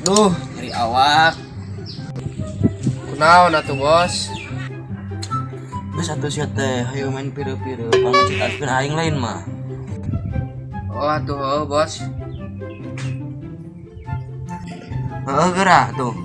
Duh, nyeri awak. Kunaon atuh, Bos? Geus atuh sia teh, hayu main piru-piru. Pangecit asupkeun aing lain mah. Oh atuh heuh, Bos. Heeh geura tuh.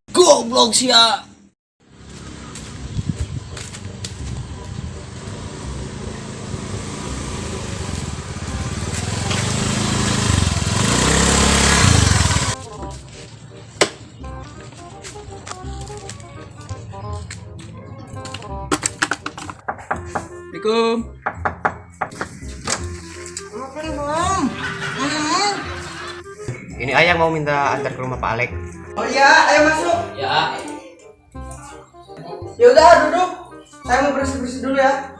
Goblok sia. Assalamualaikum. Ini ayang mau minta antar ke rumah Pak Alek. Oh iya, ayo masuk. Ya. Ya udah duduk. Saya mau bersih-bersih dulu ya.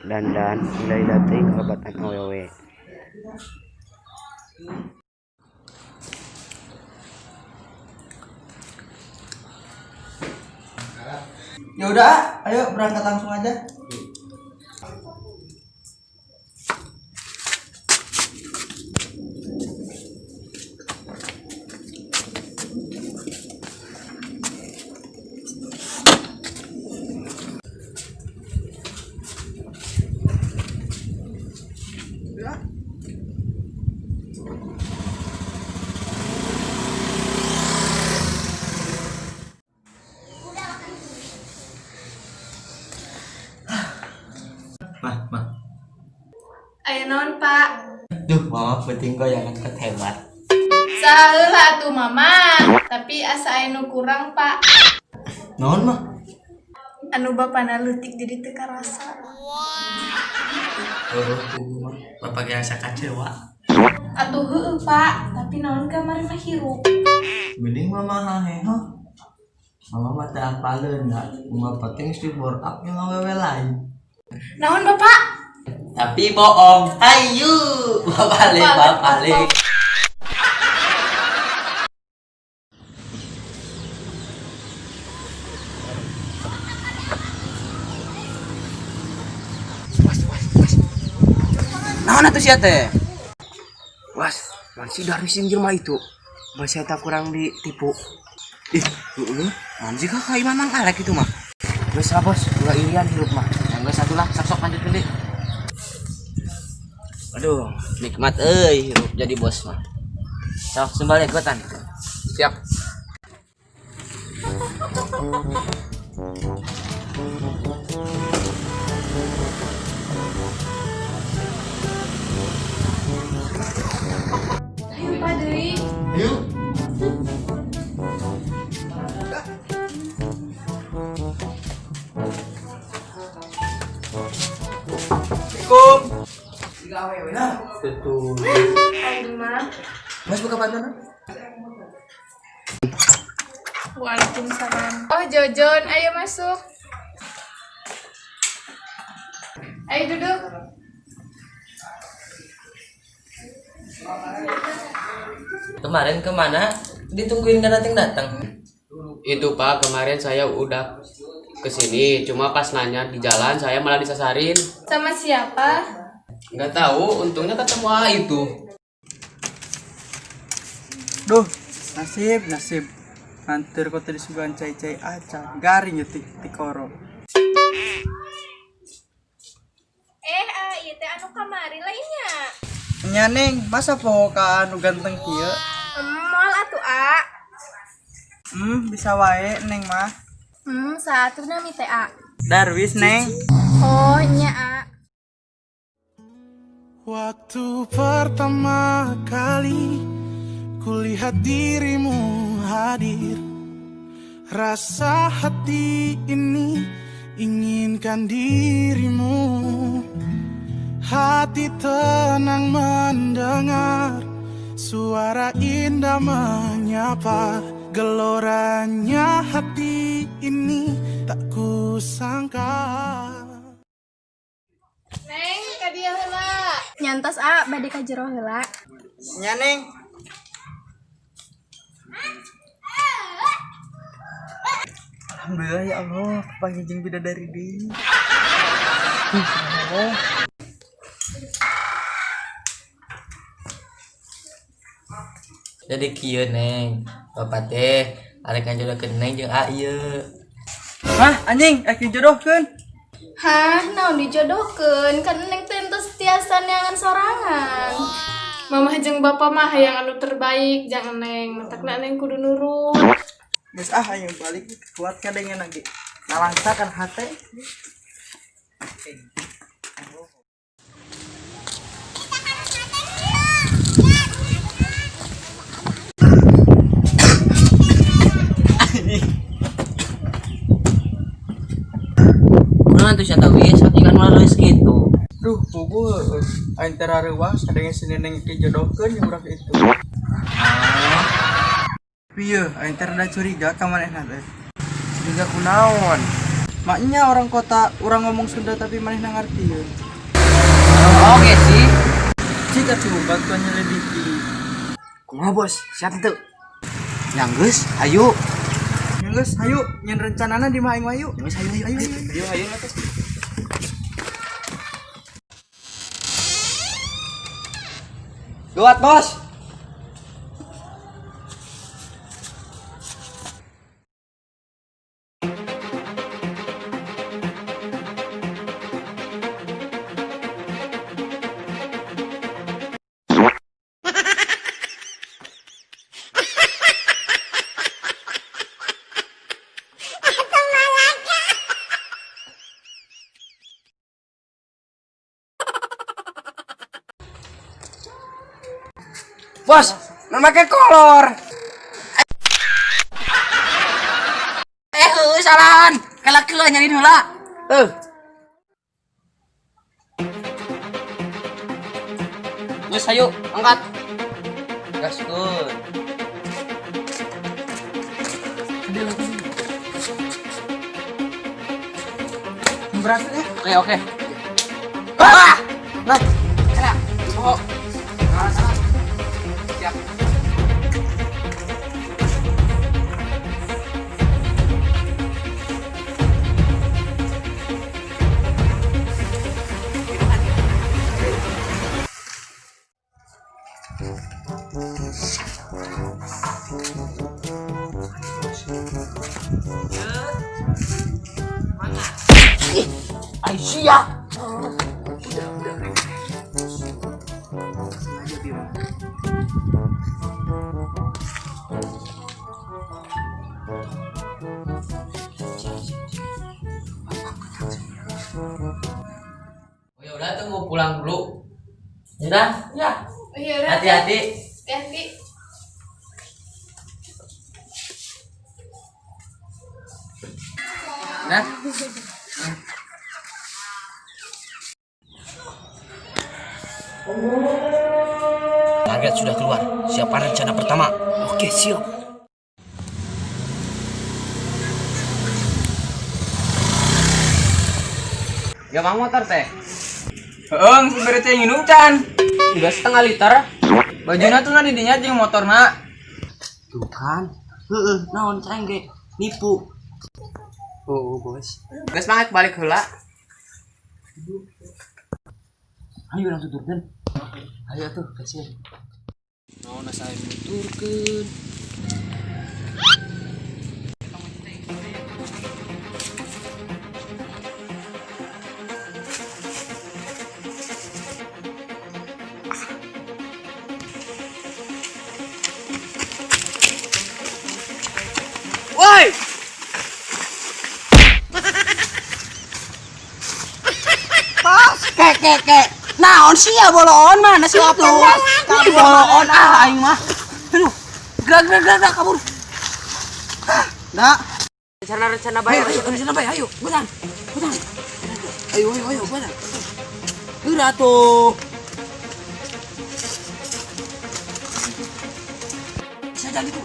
Dandan mulai datang kelebatan awewe. Ya udah, ayo berangkat langsung aja. Mah, mah. Ayo naon, Pak? Duh, mama penting goyangan hebat. Saheula atuh mama, tapi asa aya nu kurang, Pak. Naon mah? Anu bapana leutik jadi teu karasa. Oh, mah. Bapak ge asa kecewa. Atuh heueuh, Pak, tapi naon kamari mah hirup. Mending mama haheho. Mama mah teu apaleun da. Mama penting si bore up yang awewe lain. Naon, Bapak? Tapi bohong. Hayu, balik, balik. Was, was, was. Naon atuh sia teh? Was, masih dari sing jelema itu. Masih tak kurang ditipu. Ih, heeh. Man sih kakak imah Mang Alek itu mah. Geus lah, Bos, ulah irian hirup mah. Yang geus atuh lah, sok-sok lanjut deui. Aduh, nikmat euy hirup jadi bos mah. Sok sembal ikutan. Siap. Ayo, Pak deui. Yuk. Assalamualaikum. Nah, betul. Ayo, mah. Mas buka pantanan. Waalaikumsalam. Oh, Jojon, ayo masuk. Ayo duduk. Kemarin kemana? Ditungguin gak datang-datang. Itu Pak, kemarin saya udah kesini, cuma pas nanya di jalan saya malah disasarin. Sama siapa? Nggak tahu, untungnya ketemu A itu. Duh, nasib, nasib. Nganter kok tadi sugan cai-cai acan, garing ya tikoro. Ieu teh anu kamari lainnya. Nya neng, masa poho ka anu ganteng kieu? Moal atuh, A. Bisa wae neng mah. Saatuna mi teh, A. Darwis neng. Oh, nya, A. Waktu pertama kali kulihat dirimu hadir, rasa hati ini Saksikan dirimu. Hati tenang mendengar suara indah menyapa. Geloranya hati ini tak kusangka. Neng, ka dieu heula. Nya entos a bade ka jero heula. Nya, Neng. Alhamdulillah ya Allah, papanggih jeung bidadari deui. Allah. Jadi kieu, Neng. Bapak teh arek ngajodohkeun Neng jeung A ieu. Hah, anjing, rek dijodohkeun. Hah, naon dijodohkeun? Kan Neng teh entos tiasa neangan sorangan. Mamah jeung bapak mah hayang anu terbaik, jangan Neng. Matakna Neng kudu nurut. Geus ah, ayo balik kuat kadengen lagi. Nalangsa kan hate. Kunaon tuh sia tawis, kan malah gitu. Duh, puguh heueuh. Aing teh rareuwas kadengen si Neneng dijodohkeun jeung budak itu. Pieu, aing teh rada curiga ka manehna teh. Curiga kunaon? Maknya orang kota, orang ngomong Sunda tapi manehna ngartieun. Oke sih. Cik atuh bantuan nyelidiki. Kumaha bos? Siap tuh. Yang geus, ayo. Ya geus, hayu nyen rencanana di mah aing mah yuk. Geus ayo ayo Ayo, ayo. ayo. Ayo ayo lah tuh. Gawat, Bos. Bos, non make kolor. Eh, heueuh salahan. Kala-kala nyariin heula. Heuh. Geus ayo, angkat. Gaskeun. Berat ya. Oke, oke. Ah! Nah, Kena. Oh. Salah, salah. Siap. Aisyah. Oh, ya udah tunggu pulang dulu. Udah, Ya. Oh, iya udah. hati-hati. Hati-hati. Nah. Target sudah keluar. Siapa rencana pertama? Oke, siap. Ya mang motor teh. Heeh, supir teh nginum can. Udah setengah liter. Bajuna tuh na di dinya jeung motorna. Tuh kan. Heeh, naon cai ge nipu. Oh, bos. Geus mangkat balik heula. Ayo urang tuturkeun. Ayo tuh, kasih. Naon asa nuturkeun. Woi! Kek kek kek. Naon sih ya boloon mana sih tuh? Boloon ah aing mah. Aduh. Gerak gerak gerak gerak, kabur. Nah, Rencana-rencana baik. Ayo, rencana baik, ayo. Butan. Butan. Ayo ayo ayo mana? Geura tuh. Saya jadi tuh.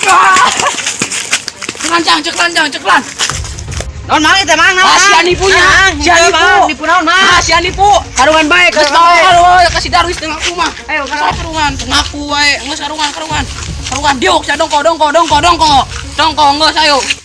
Ah! Ceklan, ceklan, ceklan, ceklan. Naon mang eta mang naon? Ah, sia nipunya. Sia nipu. Nipu naon mang? Ah, sia nipu. Karungan bae, Geus karungan bae. bawa kasih Darwis dengan aku mah. Ayo, Karungan, karungan, ngaku wae, geus karungan, karungan. Karungan diuk sia dongko, dongko, dongko, dongko. Dongko geus ayo.